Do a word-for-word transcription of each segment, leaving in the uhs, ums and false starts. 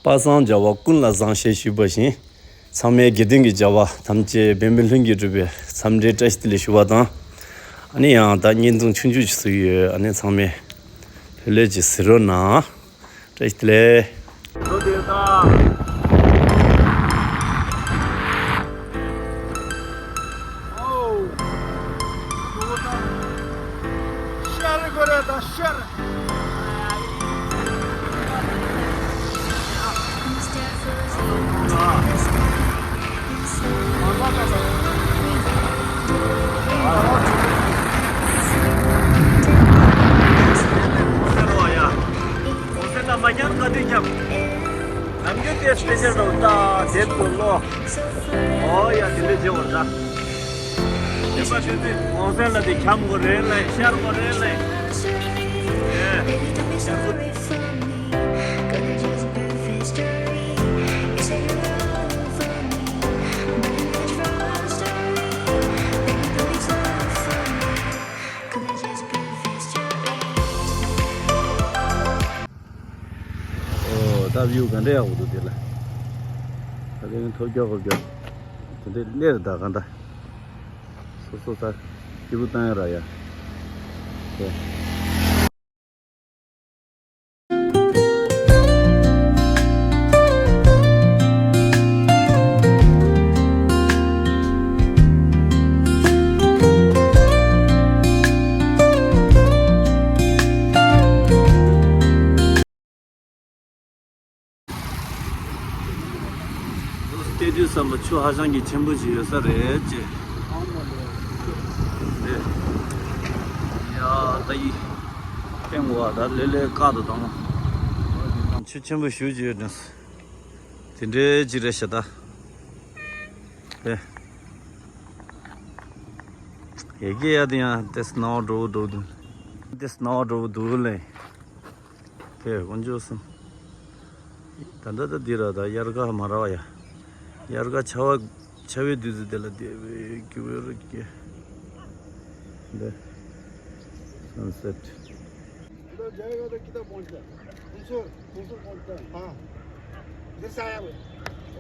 པ་སངས་རྒྱ་བ་ཀུན་ལ་བཟང་ཞེས་ཞུས་པ་བཞིན། ཚང་མས་དགེ་འདུན་གྱི་བྱ་བ་ཐམས་ཅད་བན་བོན་ལྷུན་གྱིས་གྲུབ་པའི་འཚམས་འདྲིའི་བཀྲ་ཤིས་བདེ་ལེགས་ཞུ་བ་དང་། ཨ་ནི་ཡང་ད་བརྙན་ཐུང་ཆུང་ཆུང་ཞིག་བཟོས་ཡོད། ཨ་ནི་ཚང་མས་ལྷོད་ལྷོད་ཀྱིས་གཟིགས་རོགས་གནང་། བཀྲ་ཤིས་བདེ་ལེགས། ཤར་གོ་རེ་ད་ཤར། ནམ་རྒྱུན་དེ་སྤེ་ཤལ་རོ་ད་དེབ་ཏུ་ལོ། ཨོ་ཡ་དེ་འདྲ་བྱེད་བར་ད། དེ་པ་དེ་ཚེ་གོང་སེང་ལ་དེ་འཁྱམ་དགོས་རེད་ལེ། ཤར་དགོས་རེད་ལེ། ཨེ། ཤར་དགོས། ཨོ་ད་བིའུ་ག་འདྲ་ཡག་པོ་འདུག་དེ་ལ། ད་དེ་ནི་ཐོབ་རྒྱག་ཧོབ་རྒྱག་དེ་འདྲའི་གནས་རེད་ད་ག་འདྲ། སོ་སོ་ད་སྐྱིད་པོ་བཏང་ཡ་ར་ཡ། ཨོ། བལྟས་དུས་ཙམ་པ་ཆུ་ཧ་ཅང་གི་ཆེན་པོ་ཞིག་ཡོད་ས་རེད་ཅེས། རེད། ཡ་ད་ཡི་སྟེང་བ་ད་ལེ་ལེ་བཀག་ཏུ་བཏང་། ཆུ་ཆེན་པོ་ཞུ་ཅིག་ཡོད་དྲན། དེ་འདྲའི་ཅིག་རེད་ཤག་ད། རེད། ཡ་གི་ཡ་དེ་ཡང་དེ་སྣང་བ་འགྲོ་བོ་འདུག་དུ། དེ་སྣང་བ་འགྲོ་བོ་འདུག་ལེ། དེ་དཀོན་མཆོག་གསུམ། ད་ལྟ་ད་འདི་ར་ད་དབྱར་ཁ་མ་ར་བ་ཡ། དབྱར་ཁ་ཆར་པ་ཆར་པའི་དུས་ཚོད་དེ་ལ་བསྡད་པའི་རྒྱུ་བའི་རུ་སྐྱེ། འདི། sunset. इधर जाएगा तो किधर पहुंचता है? हुंसुर, हुंसुर पहुंचता है। हाँ। इधर से आया मैं।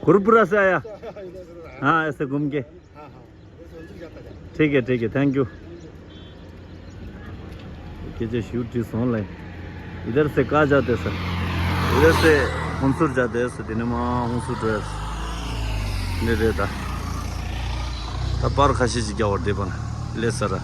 गुरुपुरा से आया? इधर से आया। हाँ, ऐसे घूम के। हाँ, हाँ। इधर से हुंसुर जाता है। ठीक है, ठीक है, thank you। ཁྱེད་ཚོས་ཞུ་དྲིས་སོང་ལེ། इधर से कहाँ जाते सर? इधर से हुंसुर जाते हैं सर। དེ་ནས་མར་ཧུན་སུར་འགྲོ་ཡ། འདི་རེད་ད། ད་པར་ཁ་ཤས་ཤིག་རྒྱག་པར་བསྡད་པ་ན་ལེ་ས་ར།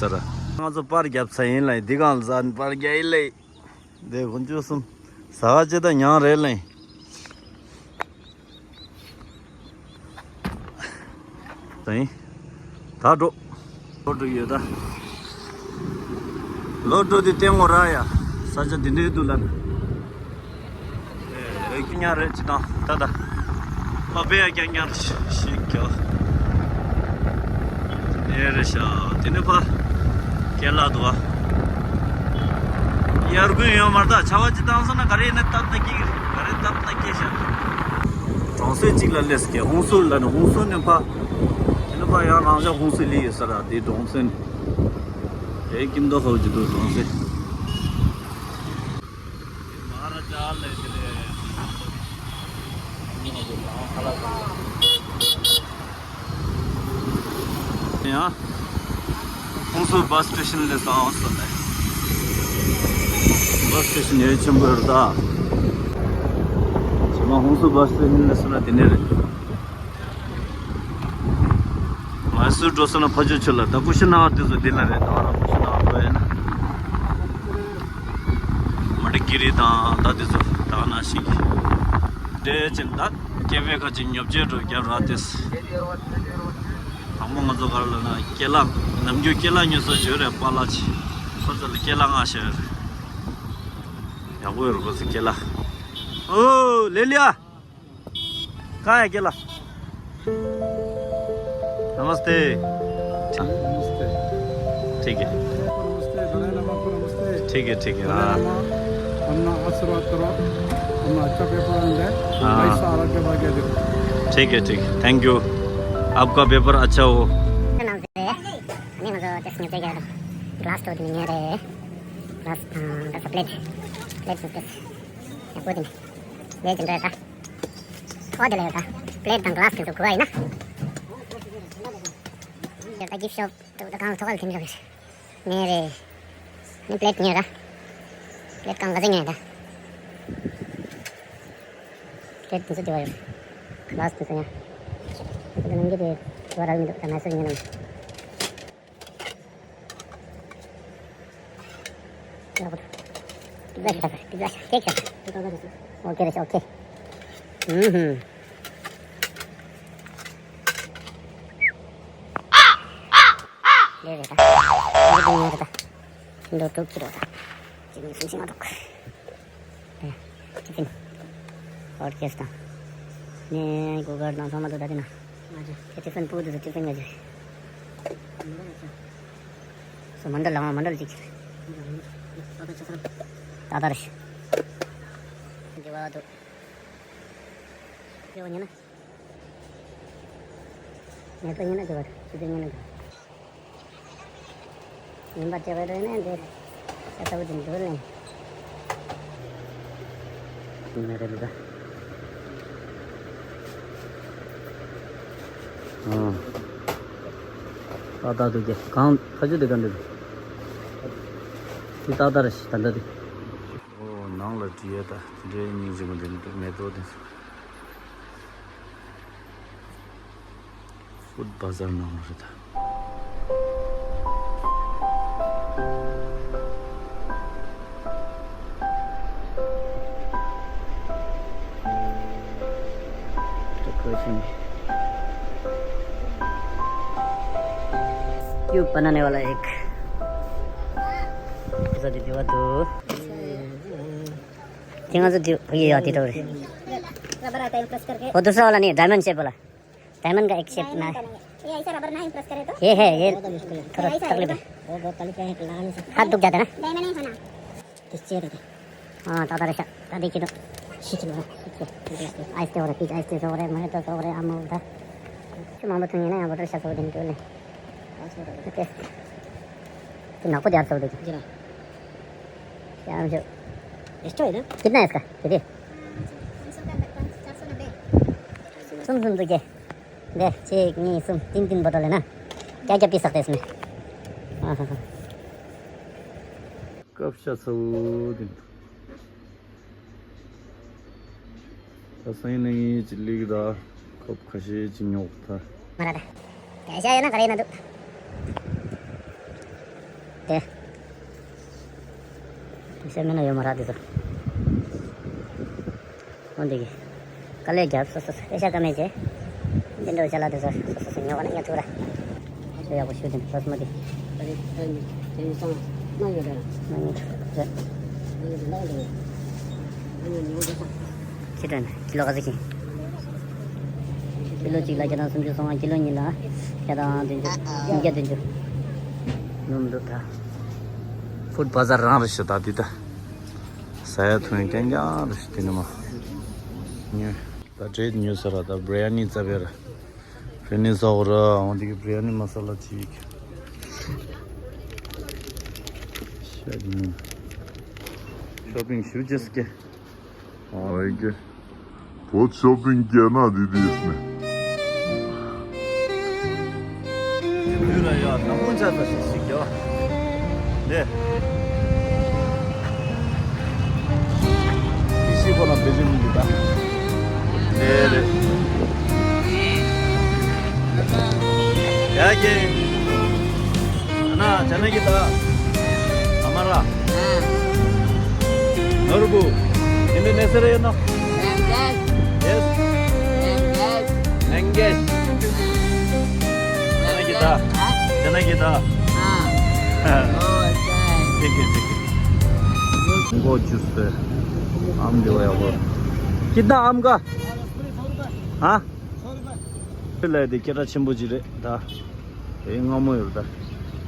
ས་ར། ང་ཚོ་པར་བརྒྱབ་ཚར་ཡིན་ལ། འདི་གང་ཟ་པར་རྒྱག་ཡིན་ལེ། འདི་དཀོན་མཆོག་གསུམ། ཟ་ག་ཅི་ད་མྱང་རེད་ལེ། ད་ཡིན། ད་འགྲོ། ལོ་འགྲོ་ཡོད་ད། ལོ་འགྲོ་དེ་བསྟན་ངོ་ར་ཡ། ས་ཆ་འདི་འདྲའི་འདུག་ལ། ཨེ་ཀྱི་ཉག་རེད་ཅི་དང་ད་ད། པ་པེ་ཡ་ཀྱང་ཉག་ཞིག་ཀྱོ། ཨེ་རེད་ཤག་དེ་ནི་ཕ། ཀེ་ལ་དུ་བ། དབྱར་དགུན་ཡོད་མ་རེད་ད། ཆར་པ་ཅི་བཏང་སོང་ན་ག་རེ་ཡིན་ན་སྟབས་ན་སྐྱེ་གི་རེད། ག་རེ་སྟབས་ན་སྐྱེ་ཤག་གྲོང་གསེབ་ཅིག་ལ་སླེབས་ཀྱི་ཧུན་སུར་ལ་ནི་ཧུན་སུར་ནས་ཕ། དེ་ནི་ཕ་ཡང་རང་ཅག་ཧུན་སུར་ལི་ཡོད་ས་ར་དེ་གྲོང་གསེབ་ནི། དེ་ཀིན་དོ་ཧོ་ཇི་དུ་གྲོང་གསེབ། ཡང་། ཧུན་སུར་བྷ་སི་སི་ཊེ་ཤན་ལ་སླེབས་སོང་ལེ། བྷ་སི་སི་ཊེ་ཤན་ཡོད་ཆེན་པོ་རེད་ད། ཇེ་མ་ཧུན་སུར་བྷ་སི་སི་ཊེ་ཤན་ལ་སླེབས་སོང་ན་དེ་ནས་རེད། མ་སུ་འགྲོ་སོང་ན་ཕ་ཇོ་ཆུ་ལ་ད་ཀུ་ཤི་ན་དེ་ཚོ་དེ་ལ་རེད། ད་ར་ཀུ་ཤི་ན་འགྲོ་ཡིན་ན། མ་ཏི་ཀི་རི་དང་ད་དེ་ཚོ་ད་ན་ཤིང་། དེ་ཅན་ད་སྐྱེ་བའི་ཁ་ཅིག་ཉོབ་ཅེས་འགྲོ་རྒྱབ་ར་དེས། དང་པོ་ང་ཚོ་ག་རེ་ལབ་ན་ཀེ་ལ། ནམ་རྒྱུན་ཀེ་ལ་ཉོ་ས་ཡོད་རེད་པཱ་ལགས་ཀྱིས། ཁོ་ཚོ་ལ་ཀེ་ལ་མངགས་བཞག་ཡོད་རེད། ཡག་པོ་ཡོད་རེད་ཁོ་ཚོ་ཀེ་ལ། ཨོ་ལེ་ལི་ཡ། कहाँ है अकेला? नमस्ते। नमस्ते। ठीक है। नमस्ते, दलाई लामा को नमस्ते। ठीक है, ठीक है, दलाई हाँ। लामा, हमना आशीर्वाद करो, हमना अच्छा पेपर आने दे, हाँ। पैसा आरोग्य भाग्य दे। ठीक है, ठीक है। Thank you. आपका पेपर अच्छा हो। नाम से है। नहीं, मतलब, जैसे मुझे क्या था? ग्लास तो नहीं है रे। ग्लास, अ, ग्लास प्लेट। प्लेट से प्लेट। या वो दिन। ले चल रहा था। और ले रहा था। प्लेट दंग ग्लास के तो खुआ है ना। ये था गिफ्ट शॉप, तो दुकान तो कल थी मेरे। ངའི་རེད། ངའི་པླེད་ཉོས་ར། པླེད་གང་ག་ཚོད་ཉོས་ད། པླེད་དེ་ཚོ་དེ་བ་རེད། ག་ལ་སི་དེ་ཚོ་ཡང་། དེ་ཚོ་ནང་གི་དེ་དེ་བ་རག་མི་འདུག་ད་ང་ཚོ་ཉོས་ནམ། ཡག་པོ་འདུག་པི་ཛ་ཞིག་ད་ཟེར། པི་ཛ་ཞིག་ཁེག་ཞིག་ཨོ་ཁེ་རེད། ཨོ་ཁེ། ཨུ་ཧུམ། ལས་རེད་ད། ཨ་ཁུ་དེ་ཉོས་རེད་ད། ཁྱིམ་ཐོག་ཐུག་ཁྱི་རོ་ད། གཅིག་གཉིས་གསུམ་བཞི་ལྔ་དྲུག་ཨེ། ཊི་ཕིན། ཧོཊ་ཀེ་སི་དང་། ནས་གོ་གར་དང་ཚང་མ་འདུག་ད་དེ་ན། ང་ཚོ། ཁྱེད་ཊི་ཕིན་སྤུ་གུ་དེ་ཚོ་ཊི་ཕིན་ང་ཚོ། སོ་མ་འདྲ་ལ་མ་འདྲ་ལ་གཅིག་ཁྱེར། ད་ལྟ་རེ་ཞིག་དེ་བ་དུ། དེ་བ་ཉན་ན། ངས་ཚོ་ཉན་ན་དེ་བ་དུ། ཁྱེད་ཚོ་ཉན་ན་དེ་བ། ཉིན་པ་བྱེད་པ་རེད་ན་འདི་ཤ་ཚ་པོ་དེ་འདུག་ལེ། ཉིན་རེ་ལུག་ཨ། ཏག་ཏག་འདུག་གས། གང་ཁ་ཆུ་དེ་ག་འདུག་དེ་ཏག་ཏག་རེད་ཤི་ད་ལྟ་དེ། ཨོ་ནང་ལ་བྲིས་ཡ་ད་དེ་འདྲའི་སྙིང་རྗེ་མོ་དེ་འདུག་མེ་ཏོག་དེ། ཕུཌ་བ་ཛར་ནང་རེད་ད། क्यों बनाने वाला एक। ऐसा दीदी हुआ तो। ཁྱེད་ང་ཚོ་དེ་ཕ་གི་ཡག་དེ་འདྲ་རེད། रबर आता है इम्प्रेस करके। वो दूसरा वाला नहीं, डायमंड शेप वाला। डायमंड का एक शेप ना डायमंड का है। नहीं है। ये ऐसा रबर ना इम्प्रेस करे तो। ये है, ये थोड़ा ऐसा ही तकलीफ है। वो बहुत तकलीफ है, लगाने से। हाथ दुख जाता है ना? डायमंड नहीं होना। किससे रहता है? हाँ, दादा रे, दादी की तो। सीख लो। सीख लो। आहिस्ते हो रहा है, आहिस्ते से हो रहा है, मैं तो सो रहा है, हम उधर। क्यों मामा तुम ये ना, यहाँ बटर शस हो दिन क्यों नहीं? ओके। तो नाको जार सो देखो। जरा। क्या हम जो। एक्स्ट्रा है ना? कितना है इसका? दीदी। सुन, सुन, तू क्या? दे, छः, एक, नहीं, सुन, तीन, तीन बोतल है ना? क्या क्या पी सकते हैं इसमें? हाँ, हाँ, हाँ। कब सा सऊदी। ད་སང་ཉིན་གཉིས་ཀྱི་ལིག་ད་ཁོབ་ཁ་ཤས་ཀྱི་ཉོག་ད། མ་ར་ད། དེ་ཤ་ཡོད་ན་ག་རེ་ཡིན་ན་འདུག་དེ། དེ་ཤ་མེད་ན་ཡོད་མ་ར་དེ་ཚོ། འོན་ཏེ་གི། དཀའ་ལས་རྒྱབ་སོ་སོ་སོ་དེ་ཤ་ཀ་མེད་ཅེ། འདི་འདྲ་བྱ་ལ་དེ་ཚོ་སོ་སོ་སོ་ཉོག་ན་ཡ་ཐུག་ར། ཡག་པོ་ཞུ་དེ་བསམ་མ་དེ། ཁྱེད་རང་ཀི་ལོ་ག་ཚོད་ཁྱེར། ཀི་ལོ་གཅིག་ལ་བརྒྱ་དང་སུམ་ཅུ་སོ་ལྔ། ཀི་ལོ་གཉིས་ལ་བརྒྱ་དང་བདུན་ཅུ། ཉིས་བརྒྱ་བདུན་ཅུ། ནུབ་འདུག་ད། ཕུཌ་བ་ཛར་རང་རེད་ཤག་ད་འདི་ད། ཟ་ཡ་འཐུང་ཡ་རྐྱང་རྐྱང་རེད་ཤག་དེ་ནི་མ། ཉོས། ད་བྲེཌ་ཉོས་ས་ར་ད་བྲི་ཡ་ནི་རྩ་བའི་ར། བྲི་ཡ་ནི་ཟ་འོ་ར་འོང་དེ་གི་བྲི་ཡ་ནི་མ་ས་ལ་ཅིག་ཤ་ཉོས། ཤོ་པིང་ཞུ་ཅེས་ཀྱི། ཨོ་ཡེ་ཀེ། बहुत शॉपिंग किया ना दीदी इसने। ཁྱོད་ལ་ཡ་ནམ་རྒྱུན་ཆ་ཚང་ཞིག་ཞིག་ཡོད། ནས། ཤི་ཤི་ཁོ་ན་བེ་ཇིང་གི་ད། ནས་རེད། ཡ་ཀེ། ཨ་ན་ཇ་ན་གི་ད། ཨ་མ་ར། ནོར་བུ། དེ་ནས་ནས་སེ་རེ་ཡོད་ན། Yes. Mangesh. ཇ་ན་གི་ད། ཇ་ན་གི་ད། ཨ། ཨོ། ཐེང་ཀིའུ། ཐེང་ཀིའུ། མགོ་ཇུས་ཏེ། ཨམ་དེ་བ་ཡག་པོ། कितना आम का? हाँ? ལས་དེ་སྐད་གྲགས་ཆེན་པོ་ཅིག་རེད་ད། དེ་སྔ་མོ་ཡོད་ད།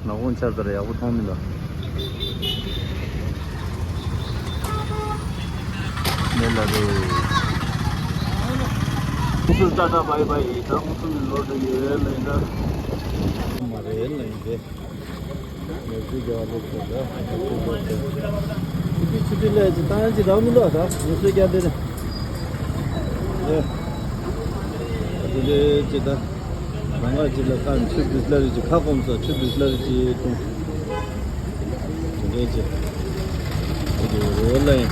ནག་ཁུང་ཆར་ལྟར་ཡག་པོ་མཐོང་མི་འདུག་མེད་ལ་རེད། ཚོས་ཊ་ཊ་བྷའི་བྷའི། ད་ང་ཚོ་ནི་ལོ་འགྲོ་གི་རེད་ལབ་ཡིན་ད། མ་རེད་ལབ་ཡིན་ཏེ། ཉེར་དྲུག་བརྒྱ་ལོ་ཚོད་ད་ཉེར་དྲུག་ལོ་ཚོད། ཆུ་ཚོད་ཆུ་ཚོད་ལས་ཀྱི་ཏང་ཅི་རག་མི་འདུག་ད་ཉི་ཚོད་བརྒྱ་འདི་ནས། ཨེ། ད་དེ་འདྲའི་ཅི་ད། རང་ག་ཅི་ལ་ཁ་ཆུ་འདི་སླ་རེད་ཅི། ཁ་སྐོམ་ས་ཆུ་འདི་སླ་རེད་ཅི་འཐུང་། དེ་འདྲའི་ཅི། དེ་གི་རོ་ལ་ཡིན།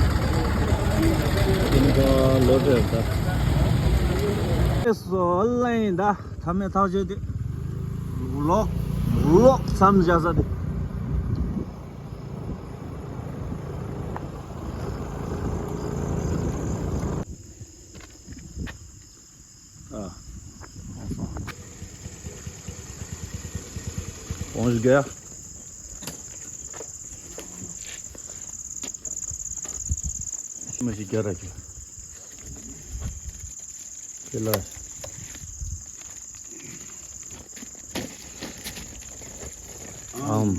དེ་ནི་ཁོ་ལོ་ཚོད་ད། ཨེ་སོ་ལ་ཡིན་ད། ཐ་མའི་ཐག་ཆོད་དེ། ལོག་ལོག་མཚམས་བཞག་ས་དེ། ཨ། ཨོང་ཞིག་ག་མ་ཞིག་རྒྱ་ར་རྒྱ། དེ་ལ། ཨམ།